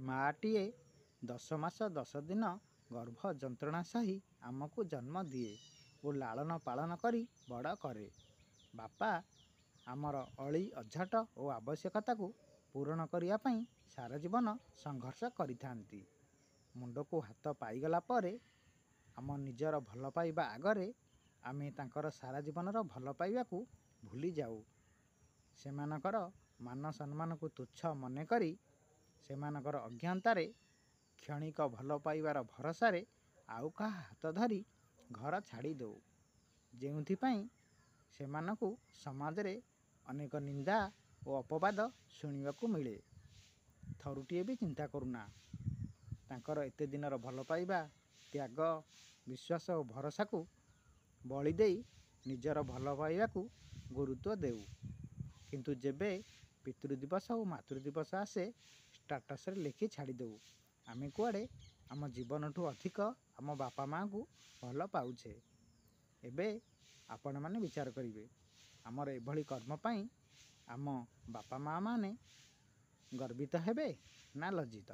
ମାଆଟିଏ 10 ମାସ 10 ଦିନ ଗର୍ଭ ଯନ୍ତ୍ରଣା ସହି ଆମକୁ ଜନ୍ମ ଦିଏ ଓ ଲାଳନ ପାଳନ କରି ବଡ଼ କରେ। ବାପା ଆମର ଅଳି ଅଝଟ ଓ ଆବଶ୍ୟକତାକୁ ପୂରଣ କରିବା ପାଇଁ ସାରା ଜୀବନ ସଂଘର୍ଷ କରିଥାନ୍ତି। ମୁଣ୍ଡକୁ ହାତ ପାଇଗଲା ପରେ ଆମ ନିଜର ଭଲ ପାଇବା ଆଗରେ ଆମେ ତାଙ୍କର ସାରା ଜୀବନର ଭଲ ପାଇବାକୁ ଭୁଲିଯାଉ। ସେମାନଙ୍କର ମାନ ସମ୍ମାନକୁ ତୁଚ୍ଛ ମନେକରି ସେମାନଙ୍କର ଅଜ୍ଞତାରେ କ୍ଷଣିକ ଭଲ ପାଇବାର ଭରସାରେ ଆଉ କାହା ହାତ ଧରି ଘର ଛାଡ଼ିଦେଉ, ଯେଉଁଥିପାଇଁ ସେମାନଙ୍କୁ ସମାଜରେ ଅନେକ ନିନ୍ଦା ଓ ଅପବାଦ ଶୁଣିବାକୁ ମିଳେ। ଥରୁଟିଏ ବି ଚିନ୍ତା କରୁନା, ତାଙ୍କର ଏତେ ଦିନର ଭଲ ପାଇବା, ତ୍ୟାଗ, ବିଶ୍ୱାସ ଓ ଭରସାକୁ ବଳି ଦେଇ ନିଜର ଭଲ ପାଇବାକୁ ଗୁରୁତ୍ୱ ଦେଉ। କିନ୍ତୁ ଯେବେ ପିତୃ ଦିବସ ଓ ମାତୃ ଦିବସ ଆସେ, ଷ୍ଟାଟସରେ ଲେଖି ଛାଡ଼ିଦେଉ ଆମେ କୁଆଡ଼େ ଆମ ଜୀବନଠୁ ଅଧିକ ଆମ ବାପା ମାଆଙ୍କୁ ଭଲ ପାଉଛେ। ଏବେ ଆପଣମାନେ ବିଚାର କରିବେ, ଆମର ଏଭଳି କର୍ମ ପାଇଁ ଆମ ବାପା ମାଆମାନେ ଗର୍ବିତ ହେବେ ନା ଲଜ୍ଜିତ?